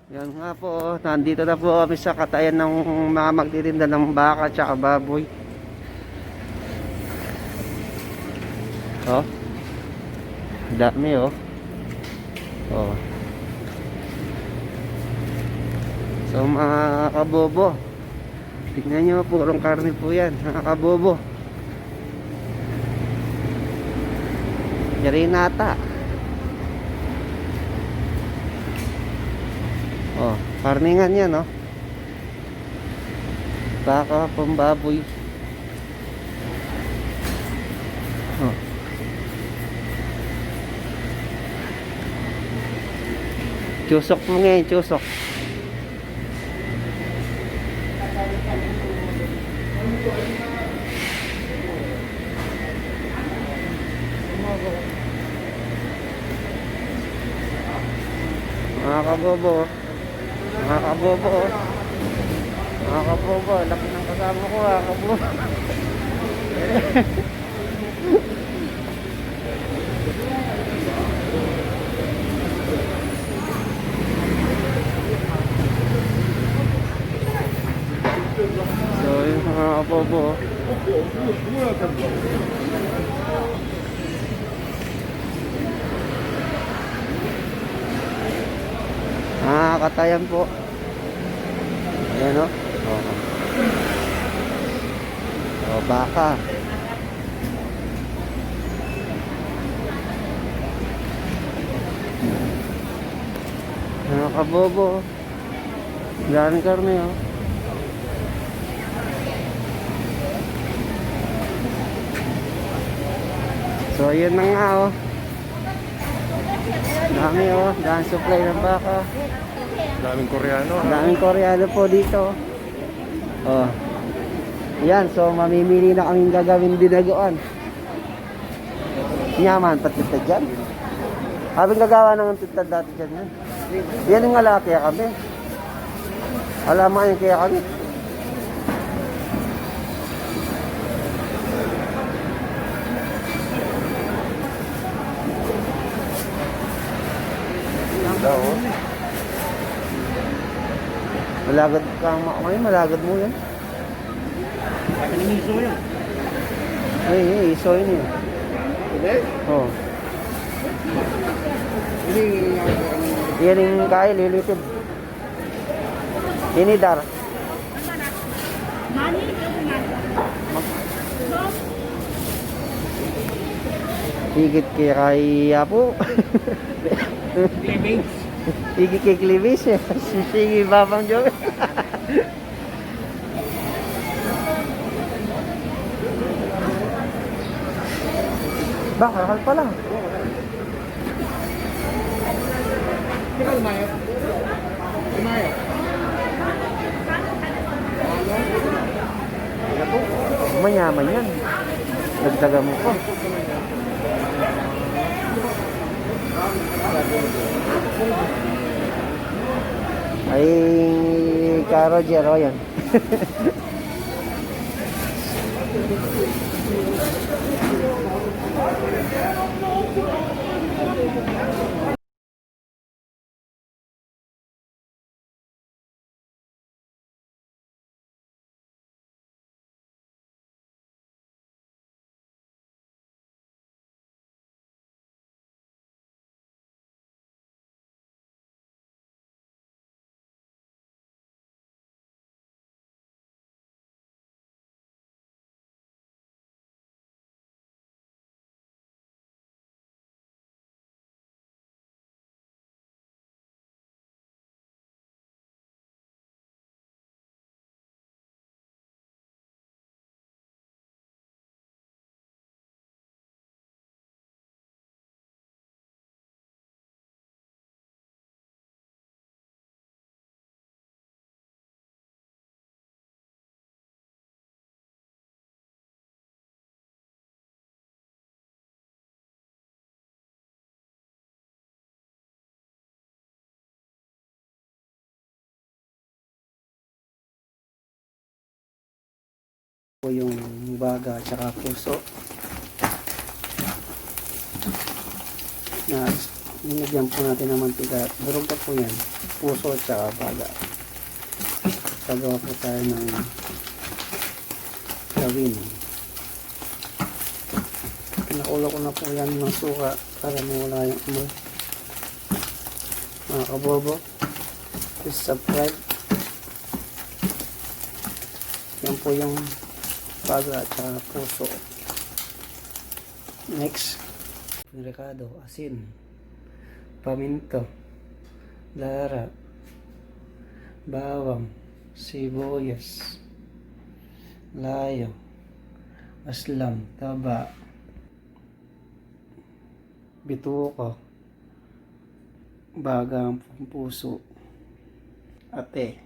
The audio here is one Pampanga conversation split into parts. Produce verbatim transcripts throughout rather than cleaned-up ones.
Yan nga po, nandito na po kami sa katayan ng mga magtitinda ng baka tsaka baboy. Oh, dami, oh. Oh. So, mga kabobo, tignan nyo, purong karne po yan, mga kabobo. Yari nata. Oh, karne nga yan, oh. Baka, pambaboy. Oh. Chusok mo ngayon, chusok. Mga kabobo, mga kabobo, mga kabobo, laki ng kasama ko, mga kabobo. So, yun, mga kabobo. Ah, katayan po. Ayan, oh. Oh. Oh, baka. Mga kabobo. Daming karne, oh. So, ayan na nga, oh. Dami, oh. Daming supply ng baka. Daming Koreano, ah. Daming Koreano po dito. Oh. Yan, so mamimili na kaming gagawin dinaguan. Yaman, patitad dyan. Abing gagawa ng tutad dati dyan, yan. Yan yung alaki kami. Alama yung kaya kami. Ganda, oh. Malagad ka, ma-, ay, malagad mo yan. Ay, ay, iso yun, eh. Hindi? Oh. Hindi, yan yung kaya, lilitid. Ini, Dar. Higit kay kaya po. Cleavage. Higit kay cleavage, eh. Sige, Babang Joe. Ba, kakal pala. Mayaman yan. Dagdagan mo pa. Ay, ka Roger, o yan. Po yung baga at saka puso. Na, Nilagyan po natin ng mantika. Durog na po yan. Puso at saka baga. Gagawa po tayo ng kilawin. Pinakulo ko na po yan ng suka para mawala yung amoy. Mga kabobo, please subscribe. Yan po yung baga at saka puso. Next, rekado, asin, paminta, lara, bawang, sibuyas, layo, aslam, taba, bituka, baga, puso, ate.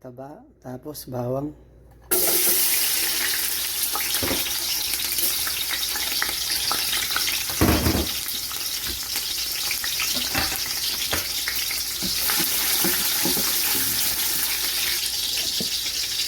Taba, tapos bawang.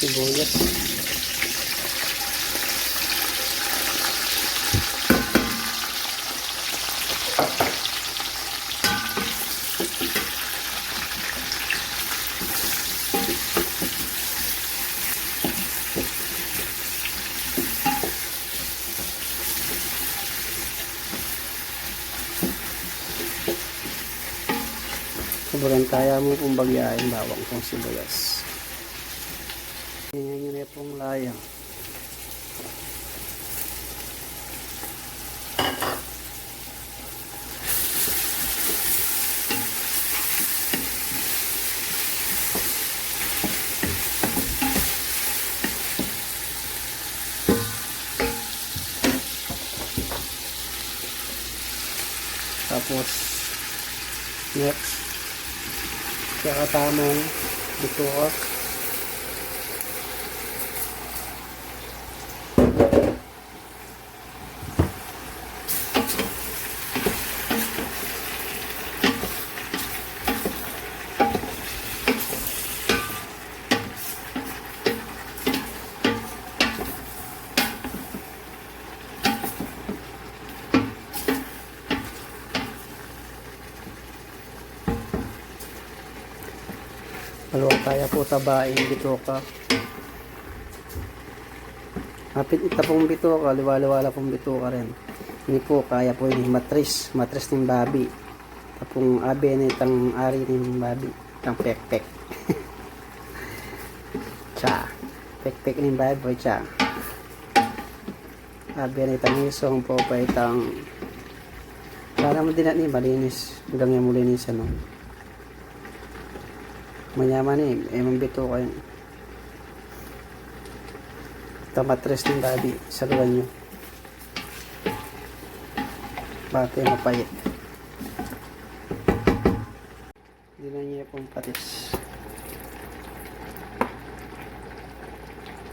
Sibuyas. Sobrang kaya mo pong bagyain bawang kung sibuyas. Yan, yan, yan pong layang. Tapos, next, kaya tamang bituka. Aliwa kaya po taba ing bituka. Apin ita pong bituka, aliwa-aliwa la pong bituka rin. Ini po, kaya po ini, matris, matris ning babi. Tapung abe na itang ari ning babi, itang pekpek. Cha, pekpek ning babi, cha. Abe na itang isong po pa itang, sana mo din ni malinis, hanggang yung malinis, ano. Manyaman ni, e, mambituka yan. Ita matris ning babi, saluan nyo. Bakit mapait? Dinan ye pung patis.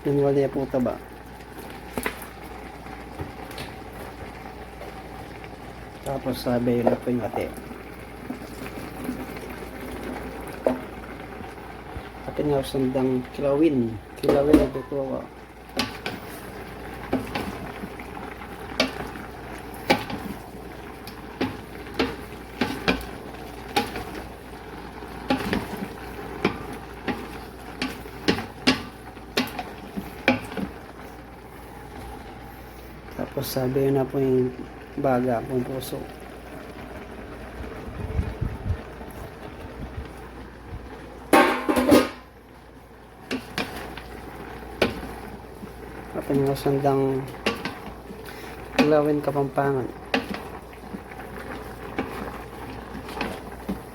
Dinan ye pung taba. Tapos, sabi na po yung ate. Atin nga sandang kilawin. Kilawin ang bituka. Tapos sabi na po yung baga pung puso. Atin nga sandang kilawin Kapampangan.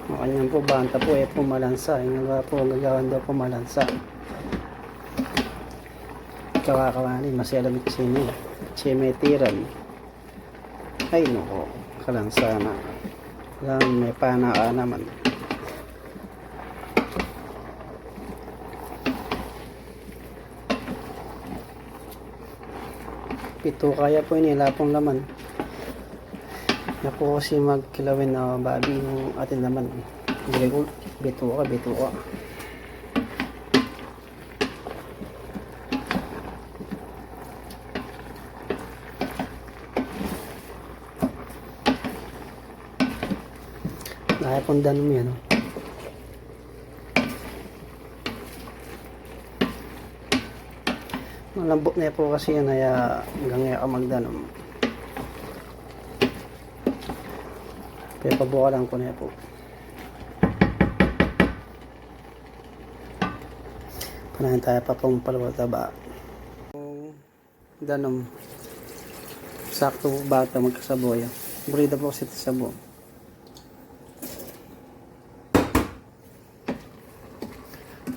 Makanyan po, banta po, e po malansa. Yung iba po, gagawan daw po malansa. Kawa-kawa ni, maselam itsini. Tsimetiran. Ay, naku, kalansa na. Alam, may panaka naman. Bituka ya po ini, ala pong laman. Naku, kasi magkilawin na babi yung atin laman. Bili ko, bituka, bituka. Pung danum yan, o. Malambut ne pu kasi yan, aya gangaya ka magdanum. Pepabukalan ku ne pu. Panayan taya pa pung palual taba. Danum. Saktu pu bata magkasabu ya. Buri da pu kasi iti sabu.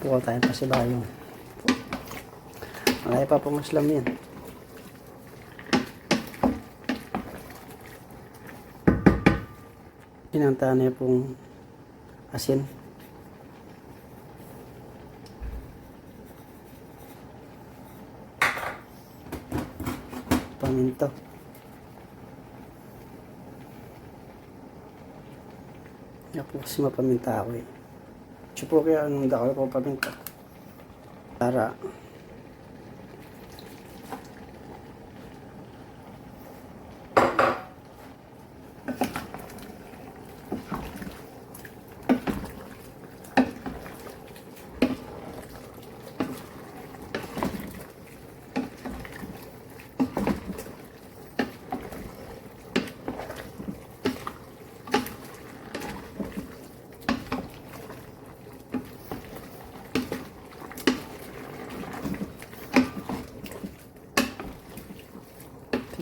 Pukul taya pasibayu. Malaya pa pung aslam yan. Inanta ne pung asin. Paminta. Yan pu kasi mapaminta ku e. Siya pu kaya nung dakal ku paminta. Tara.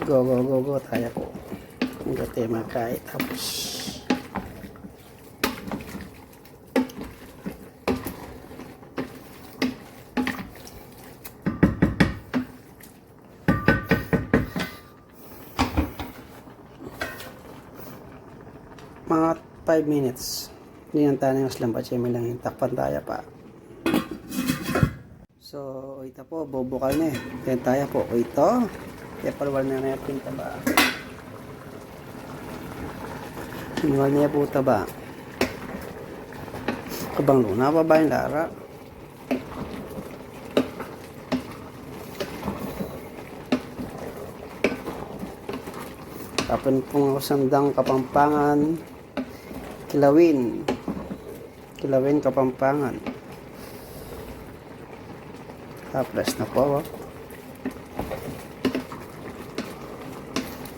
Go, go, go, go taya pu. Hanggang tayo makain. Tapos, mga five minutes. Hindi yan tayo ng aslam pa, siya may lang yung takpan taya pa. So, ita pu, bubukal ne. Yan taya pu, ita. Kaya palual ne pu ing taba. Palual ne pu taba. Kabang luna pa ba ing lara? Kapin pung sandang Kapampangan, kilawin. Kilawin Kapampangan. Tapos na po, o.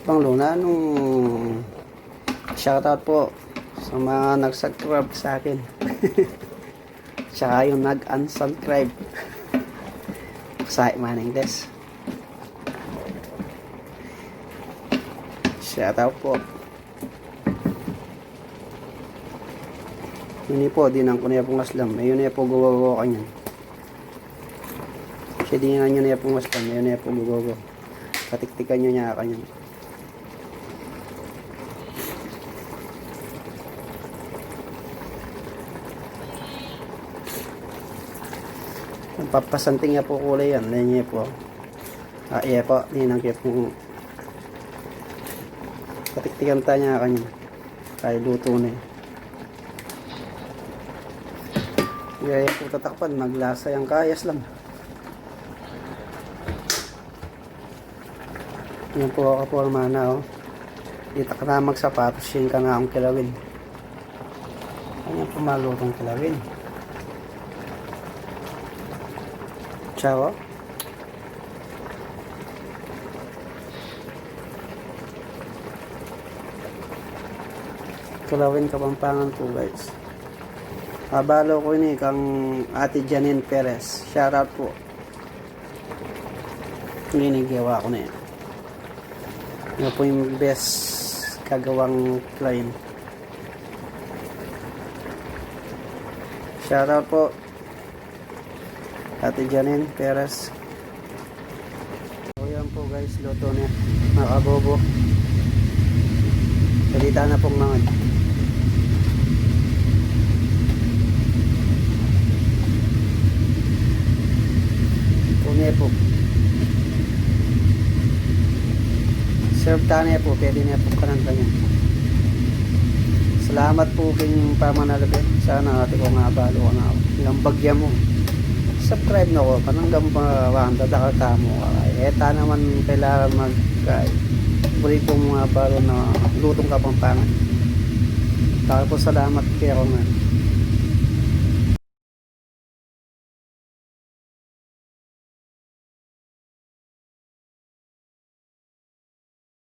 Pang luna nung shoutout po sa mga nag-subscribe sa akin. Tsaka yung nag-unsubscribe. Kasay maneng des. Shoutout po. Ini po, dinan ku ne pung aslam. Ayun ne pu, gugogo kanyan. Siya dinan yu ne pung aslam. Ayun ne pu, gugogo. Katiktikan yu ne kanyan. Papasanting ya pu kulay yan. Lain ya pu. Ah, iya pu. Dinan ke pu. Katiktikan ta ne kanyan. Ay, luto ne. Iya, iya pu tatakpan, maglasa yang kayas lang. Yan pu, kaporma na, o. Ita ka na magsapatos, yan ka na ang kilawin. Yan pu, malutung kilawin. Ciao. Kilawin Kapampangan pu, guys. Abalo ku ini kang Ate Janine Perez. Shoutout pu. Ini gewa ku ne. Yan pu ing best kagawang kilawin. Shoutout pu. Ate Janine Perez. O, yan pu, guys, luto ne, mga kabobo. Pwede ta na pung mangan. Pune pu. Serve ta ne pu, pwede ne pu kanan kanyan. Salamat pu king pamanalbe. Sana atin kung abalo ka na. Ilang bagya mu. Subscribe na ku. Pananggang pa, wanda, dakal tamu. Ay, e ta naman kailangan mag, ay, buri kung mga balo na lutung Kapampangan. Dako pung salamat kekayu ngan.